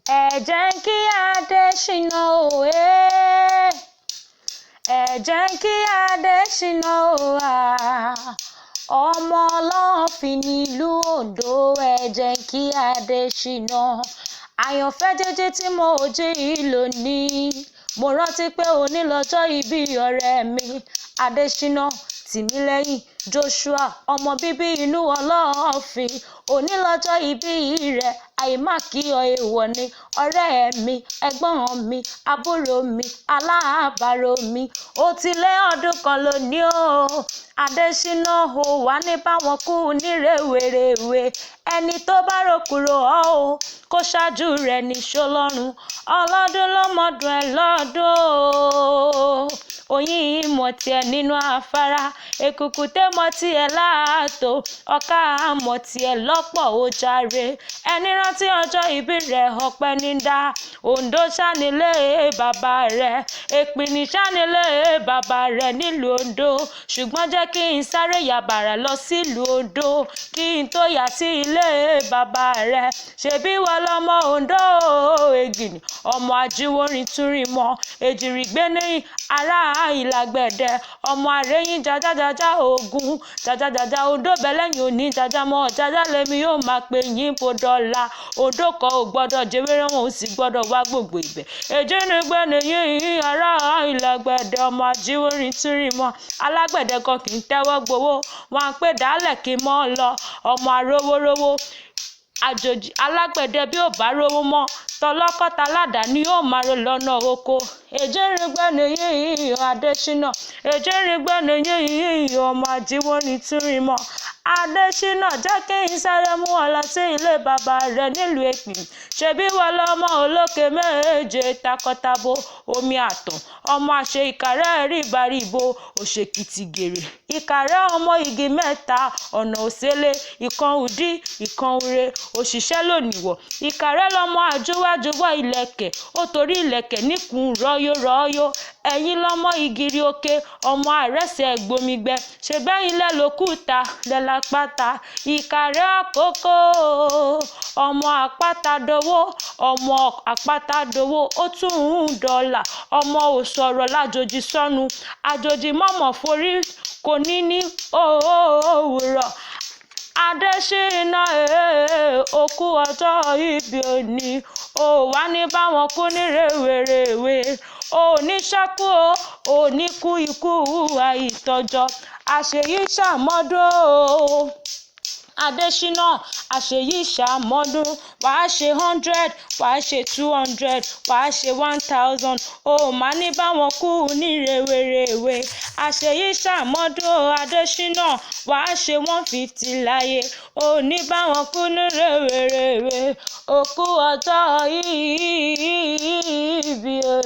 Ẹ jẹ́ kí Adéṣínà o ẹ́, ẹ jẹ́ kí Adéṣínà o à, ọmọ Ọlọ́fin nílùú Oǹdó, ẹ jẹ́ kí Adéṣínà. Àyànfẹ́ jẹ́jẹ́ tí mo jí lónìí, mo rántí pé òní lọ́jọ́ ìbí ọ̀rẹ́ mi Adéṣínà Tìmílẹ́yìn Joshua, ọmọ bíbí inú Ọlọ́fin. Òní lọ́jọ́ ìbí rẹ̀, àìmákí ọ èèwọ̀ ni. Ọ̀rẹ́ mi, ẹ̀gbọ́n mi, àbúrò mi, aláàbárò mi, ó ti lé ọdún kan lónìí o. Adéṣínà ò wá ní báwọn kú ní rèwerèwe. Ẹni tó bá ròkúrò ọ́ o, kó ṣáájú rẹ̀ níṣó lọ́rùn. Ọlọ́dún ló mọ̀dún ẹ̀ lọ́dún o. Oyin mọ̀ tiẹ̀ nínú afárá, èkùkùté mọ̀ tiẹ̀ láàtò, ọ̀ká mọ̀ tiẹ̀ lọ́pọ̀ ó jàre. Ẹni rántí ọjọ́ ìbí rẹ̀ ọpẹ́ ní dá. Oǹdó ṣánilé bàbá rẹ̀, Èpìnì ṣánilé bàbá rẹ̀ nílùú Oǹdó. Ṣùgbọ́n jẹ́ kí n sáré yàbàrá lọ sílùú Oǹdó kí n tó yà sí ilé bàbá rẹ̀. Ṣèbí wọ́n lọmọ Oǹdó Ègìnì, ọmọ ajíwórin túnrin mọ́, èjìrìgbé ní ará ìlàgbẹ̀dẹ, ọmọ àrẹ̀yìn jajajaja ogun, jajajaja Oǹdó bẹ́lẹ́yìn òní jajamọ́, jaja lèmi yóò máa pè yín bó dọ́là. Oǹdó kan ò gbọ́dọ̀ jẹ́wẹ́rẹ́, wọn ò sì gbọ́dọ̀ wá gbogbo ibẹ̀. Èjìnigbé nìyí ará ìlàgbẹ̀dẹ, ọmọ ajíwórin túnrin mọ́, alágbẹ̀dẹ kan kì í tẹ́wọ́ gbowó, wọn á pè dálẹ̀ kí mọ́ lọ, ọmọ arówórówó àjòjì alágbẹ̀dẹ bí ò bá rówó mọ́, tọlọ́kọ́ taládàá ni yóò máa rò lọ́nà oko. Èjìnigbé nìyí Adéṣínà, èjìnigbé nìyí ọmọ ajíwórin túnrin mọ́. Adéṣínà jẹ́ kí n sáré mú ọ lọ sí ilé bàbá rẹ̀ nílùú Èpìnì. Ṣèbí wọ́n lọmọ olókè méje takọtabo, omi àtàn, ọmọ àṣẹ Ìkàrẹ́ ríbaríbo, òṣèkìtìgèrè, Ìkàrẹ́ ọmọ igi mẹ́ta, ọ̀nà òṣèlè, ìkan ùdí, ìkan ure, òṣìṣẹ́ lónìwọ̀. Ìkàrẹ́ lọmọ àjúwájúwọ́ ìlẹ̀kẹ̀, ó torí ìlẹ̀kẹ̀ níkùn rọ́yórọ́yó. Ẹ̀yin lọmọ ìgìrì òkè, ọmọ àrẹsẹ̀ gbomigbẹ, ṣèbẹ́yìn lẹ lókùúta, lẹ lápáta. Ìkàrẹ́ àkókò, ọmọ àpáta dowó, ọmọ àpáta dowó, ó tún ń dọ́là, ọmọ ò sọ̀rọ̀ lájòjì sọnù, àjòjì mọ̀mọ́ forí kò ní ní òwúrọ̀. Adéṣínà òkú ọjọ́ ìbí òní, ò wá ní báwọn kú ní rèwerèwe, ò ní ṣákú o, ò ní kú ikú àìtọ́jọ́. Àṣèyí ṣàmọ́dún o. Adéṣínà, àṣèyí ṣàmọ́dún, wàá ṣe 100, wàá ṣe 200, wàá ṣe 1000, o má ní báwọn kú ní rèwerèwe. Àṣèyí ṣàmọ́dún o Adéṣínà, wàá ṣe 150 láyé, ò ní báwọn kú ní rèwerèwe. Òkú ọjọ́ ìbí òní.